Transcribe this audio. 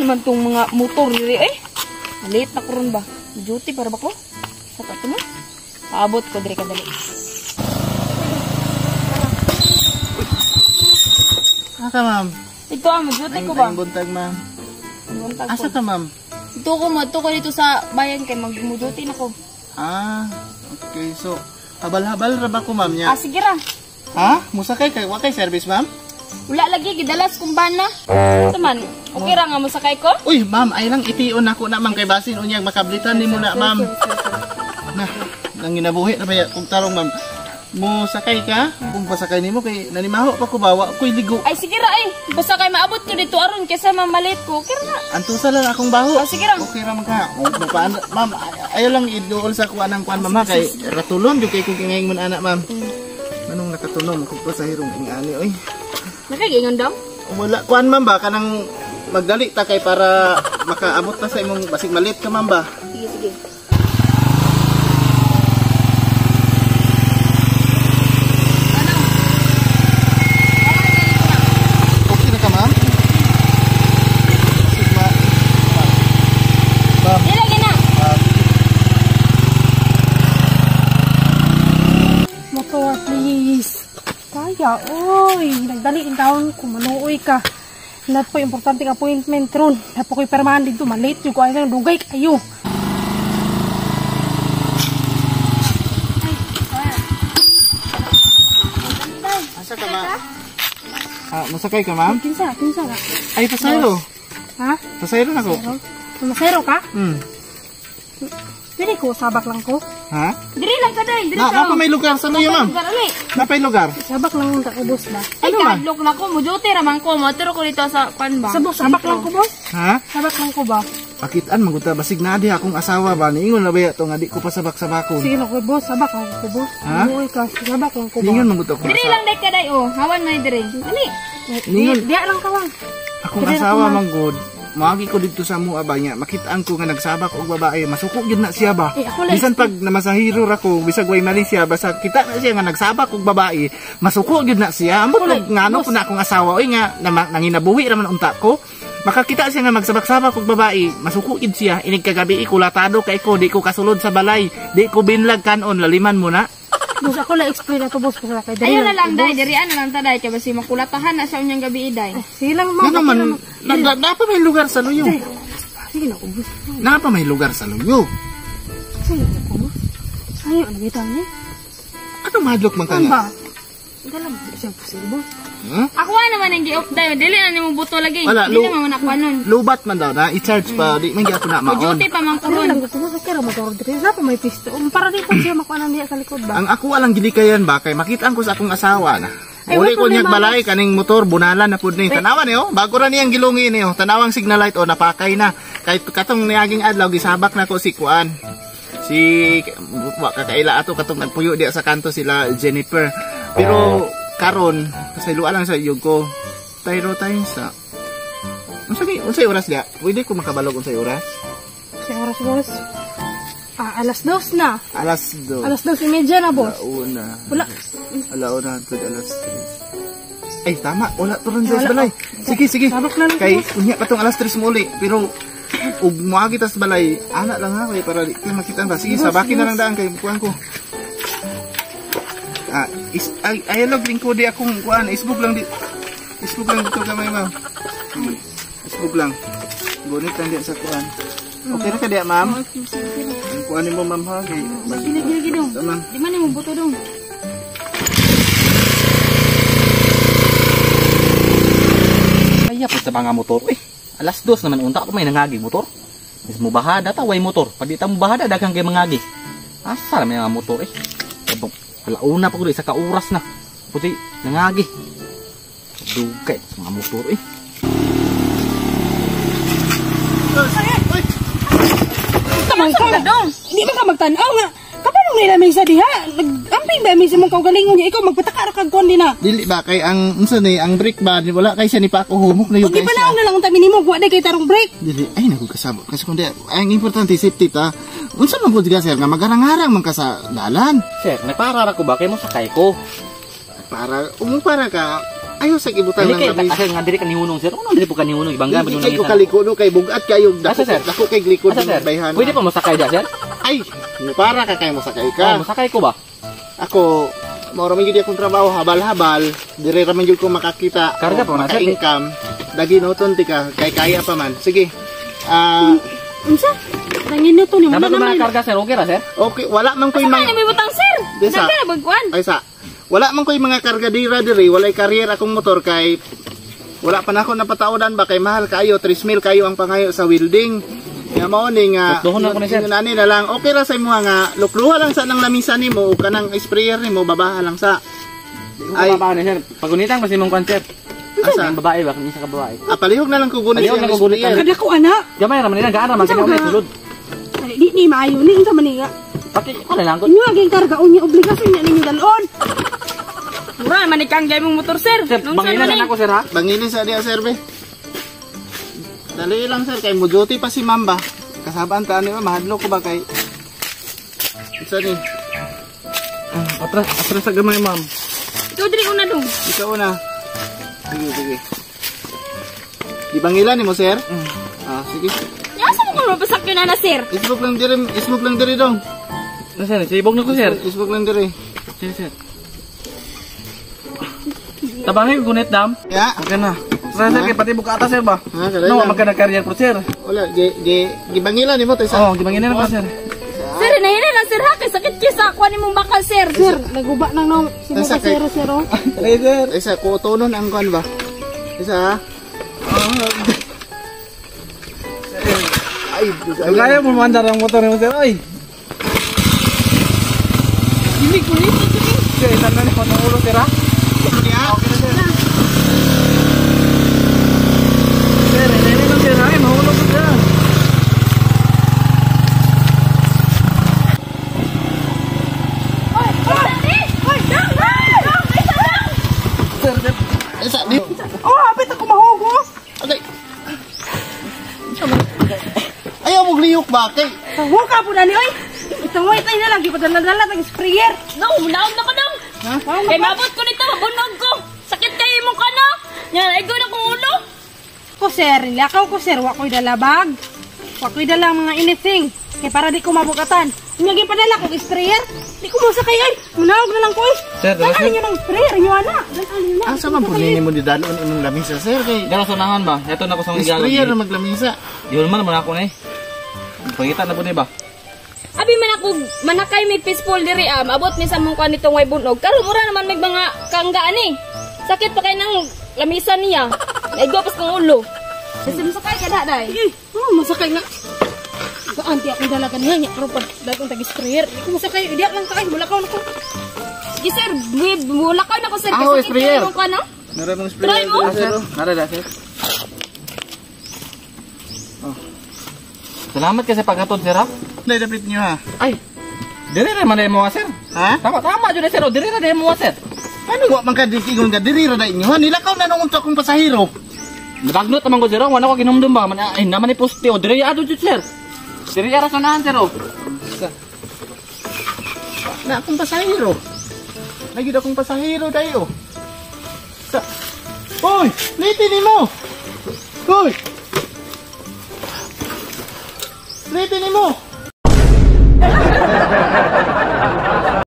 Naman tong mga motor diri eh. Late na ko ron ba? Duty para ba ko? Sa kato mo? Paabot ko diri kadali. Asa ma'am? Ito ang duty ko ba? Ang buntag ma'am. Buntag. Asa ka ma'am? Ito ko mo, ito ko dito sa bayan kay mag-duty na ko. Ah, okay. So, habal-habal ra ba ko ma'am niya? Ah, sige ra. Ha? Musakay kay wa kay service ma'am? Wala lagi gidalas kung bana. Ito man, okay ra nga mosakay ko? Uy, ma'am, ay lang ition nako na ma'am kay basin unyag makablitan nimo na ma'am. Na, nanginabuhi na ba kung tarong ma'am. Mo sakay ka? Kung pasakay nimo kay nanimaho pa ko ba wa koy ligo. Ay sige ra ay. Basta kay maabot ko dito aron kaysa mamalit ko. Okay ra. Antusa lang akong baho. Oh, sige ra. Okay ra man ka. Mapaan ma'am, ayo lang iduol sa kuan ang kuan ma'am kay ratulon jud kay kung kingaingon ana ma'am. Anong nakatunom kung pasahirong ing ani oy. Nakagingon daw? Wala kuan ma'am ba kanang magdali ta kay para makaabot ta sa imong basig malit ka ma'am ba. Sige sige. Ano? Okay na ka ma'am? Sigma. Ma'am. Di lagi na. Motor please. Kaya, oy, nagdali in taon kung manuoy ka. Napo importante ang appointment ron. Napo ko'y permahan dito, malate yung ko ay nang dugay kayo. Asa ka ma'am? Ah, masakay ka ma'am? Kinsa, kinsa ka? Ay, pasayro. Ha? Pasayro na ko. Pasayro ka? Hmm. Pwede ko, sabak lang ko. Ha? Diri lang ka day, diri Na, ka. napa may lugar sa luyo ma'am? Lugar ali. Napa may lugar? Sabak lang ta ko boss ba? Ay, Ano man? kahadlok na ko, mo-duty ra man ko, mo-turo ko dito sa kwan ba? Sa boss, sabak lang ko boss. Ha? Sabak lang ko ba? Pakitaan maguta basig na di akong asawa ba niingon na ba to nga di ko pasabak-sabakon. Sige na ko boss, sabak lang ko boss. Ha? Manuoy ka, sabak lang ko ba? Niingon maguta akong Diri asawa. lang day ka day oh, hawan man diri. Ali. Ningon Diya lang ka wang. akong asawa man gud. Moagi ko didto sa mua ba niya. Makitaan ko nga nagsabak og babae, masuko gyud na siya ba. Eh, ako lang. Bisan pag namasahiro ra ko, bisag way mali siya, basta kita na siya nga nagsabak og babae, masuko gyud na siya. Ambot Ako lang, ngano boss. po na akong asawa oy nga nanginabuhi ra man unta ko. Makakita siya nga magsabak-sabak og babae, masuko gyud siya. Inig kagabi ikulatado kay ko, di ko kasulod sa balay, di ko binlag kanon, laliman mo na. Boss, ako lang explain ato boss kasi kay diri Ayo na lang ko, day, boss. diri ana lang ta day kay basi makulatahan na siya unyang gabi day. Sige lang ma'am. Nga naman, napa may lugar sa luyo. Sige na ko boss. Napa may lugar sa luyo. Sige na ko boss. Ay, ano kita ni? Ano madlok man ka Ano nga? ba? Dalam siya pusil boss. Huh? Ako naman ang gi-off day, dili na nimo buto lagi. Wala, Dili man ako anon. Lubat man daw na, i-charge pa, di man gyapon na maon. Mo-duty pa man ko Ano ron. lang ko boss, kaya motor diri sa pa may pisto. Para di po siya makuha na niya sa likod ba. Ang ako alang gilikayan ba kay makita ko sa akong asawa na. Ay, Uli wala ko niyag problema, balay kaning motor bunalan na pud ni. Tanawan niyo, bago ra niyang gilungi niyo. Tanawang signal light o napakay na. Kay katong niaging adlaw gisabak na ko si kuan. Si wa kakaila ato katong nagpuyo diya sa kanto sila Jennifer. Pero karon pasayloa lang sa iyog ko. Tayro tayo sa unsay oras diya? Pwede ko makabalog unsay oras? Sa oras boss. Ah, 2:00 na. 2:00. 2:30 na boss. Alauna. Wala. Alauna hangtod 3:00. Ay tama, wala to ron sa balay. Sige, sige. Sabak na lang Kay boss. unya pa tong 3:00 mo uli, pero ug moagi tas balay, ana lang ha kay para di ka makita ba. Sige, Boss, sabakin na boss. lang daan kay kuan ko. Ah, is ay ayalog lingkod di akong kuan, isbog lang di. Isbog lang dito kamay ma'am. Isbog lang. Gunit lang di sa kuan. Okay ra ka diya, ma'am? Ang kuan nimo ma'am ha kay Dili dili dili dong. Ito, ma'am. Di man nimo buto dong. Ay, po sa mga motor. Eh, 2:00 naman unta ako may nangagi motor. Is mo bahada ta way motor. Pag di ta mo bahada daghang kay mangagi. Asa ra may mga motor eh. Kabong alauna pa ko isa ka oras na. Puti nangagi. Dugay sa mga motor eh. Tamang ka. Dong. Hindi ba ka magtan-aw nga? Kapano nga ilamay sa diha? Nag-amping ba may sa mong kaugalingon niya? Ikaw magpataka ra kag kuan din na. Dili ba kay ang unsa ni ang brake ba wala kay siya ni pa ako humok na yung Pag kay siya. ipanaw na lang unta minimo, wa day kay tarong brake. Dili ay naku kasabot kasi kundi ang importante safety ta. Unsa man pud ka sir nga magarang-arang man ka sa dalan. Sir, nagpara ra ko ba kay mo sakay ko? Para umo para ka Ayaw sa gibutang Dili ng kay lamisa. asa nga diri ka nihunong sir. Ano diri po ka nihunong ibangga Dili kay ko kaliko no kay bugat kayo dako Asa, sir? dako kay glikod Asa sir? ng bayhan. Pwede pa mo sakay da sir? Ay, para ka kay mo sakay ka. Oh, mosakay ko ba? Ako mao ra man gyud akong trabaho habal-habal, dire ra man gyud ko makakita. Karga pa man, sir. Income. Dagi noton ti ka kay kaya pa man. Sige. Unsa? Nangin to ni Dapat wala ko naman. mga karga sir, okay ra sir? Okay, wala man ko'y Asa mga man may butang sir? Di sa- Daghan na bagkuan. Ay sa, wala man ko'y mga kargadira diri, walay karyer akong motor kay wala pa na ako napataodan ba kay mahal kayo, 3,000 kayo ang pangayo sa welding. Nga mao ni nga Lukluhon na ako ni sir. ingon ani na lang, okay ra sa imo nga lukluha lang sa nang lamisa nimo o kanang sprayer nimo babaha lang sa. Ay, Ay. babae na sir. Pagunitan pa si mong kwan sir. Asa? Ang babae ba? Kung isa ka babae. Ah, palihog na lang ko gunit Palihog siyang na ko gunit sprayer. Kada ko ana. Gamay ra man nila, gaan ra man Unsa kanya ka? may sulod. Ay, di ni maayo ni unsa man ni nga. Pati ko na lang ko. Inyo aging karga unya obligasyon niya ninyo dalon. Mura man ni kang imong motor sir. Sir, Nung saan bangilan man na ni? ako sir ha. Bangili sa diya sir be. Dali lang sir kay mo duty pa si ma'am ba. Kasabaan ta ani ba mahadlok ko ba kay Isa ni, Atras, atras sa gamay ma'am. Ikaw diri una dong. ikaw na. Sige, sige. Di bangilan nimo sir? Ah, sige. Ya asa mo ko mapasakyon na sir? Isbog lang diri, isbog lang diri dong. Na sir, sibog na ko sir. Isbog lang diri. Sir, sir. Tabangay ko gunit dam. Ya. Okay na. Sir, sir, kay pati buka ata sir ba? Ha, kalay No, lang. magka na-career po sir. Wala, gi gi gibangilan nimo to isa. Oh, gibangilan na ko sir. Sir, hinahina lang sir ha kay sakit kay sa kuan nimong bakal sir. Sir, naguba nang nong sino Nasa ka kay- sir sir oh. Ay, sir. Isa kutonon ang kuan ba? Isa. ha? Ay, ay. Kaya mo mandar ang motor mo sir. Ay. Dili ko ni. Sir, isa na ni ko ng ulo sir ha. Ya. Okay na sir. Sir, hinahina lang sir. Ay, mahulog ko sir. Oy, oy, dang, dang, isa dang. Sir, sir. Isa di. Oh, hapit ako mahugo. Okay. Ayaw mo liyok ba kay Huka po na ni oy. Itangoy tayo na lang gipadala-dala tag sprayer. Dong, naog na ko dong. Ha? Kay mabot ko nito, mabunog ko. Sakit kayo imong kano. Nya, naigo na kong ulo. Ko sir, lakaw ko sir, wa ko'y dala bag. Wa ko'y dala mga anything. Kay para di ko mabukatan. Unya gipadala kog sprayer. Di ko mosakay ay. Munawag na lang ko oy. Sir, dala, Dala sir. ninyo ng sprayer inyo ana. Dala ninyo na. Asa man po nini mo didalon imong lamisa sir kay Dala sa unahan ba? Ito na ko sa mga sprayer na maglamisa. Yun man man ako na eh. Pangita na po ni ba? Abi man ako manakay mig peaceful diri ah, maabot mi sa mong kuan nitong way bunog. Karon mura naman mig mga kanggaan eh. Sakit pa kay nang lamisa niya. Naigo pas kong ulo. Kasi masakay ka da day. Eh, oh, masakay nga. Gaan di akong dala ganiha nya karon pa dagong tag sprayer. Di ko masakay, diya lang kay mulakaw na ko. Sige sir, mulakaw na ko sir. Ah, Kasi oh, sakit sprayer. kayo imong kuan no? Nara mong Try sprayer mo. diri, sir. Sir, nara da sir. Oh. Salamat kasi paghatod sir ha. Dai dapit niyo ha. Ay. Diri ra man mo sir. Ha? Tama tama jud sir. Oh, diri ra mo sir. Ano wa man ka ingon ka diri ra dai inyo ha? Nilakaw na nung unta akong pasahero. Nabagnot naman ko sir. oh. Wala ko ginumdum ba man ay naman ni poste oh. Diri adto jud sir. Diri ra sa unahan sir oh. Na akong pasahero. Nagyud akong pasahero dayo. Sa Hoy, late nimo. Hoy. Late nimo.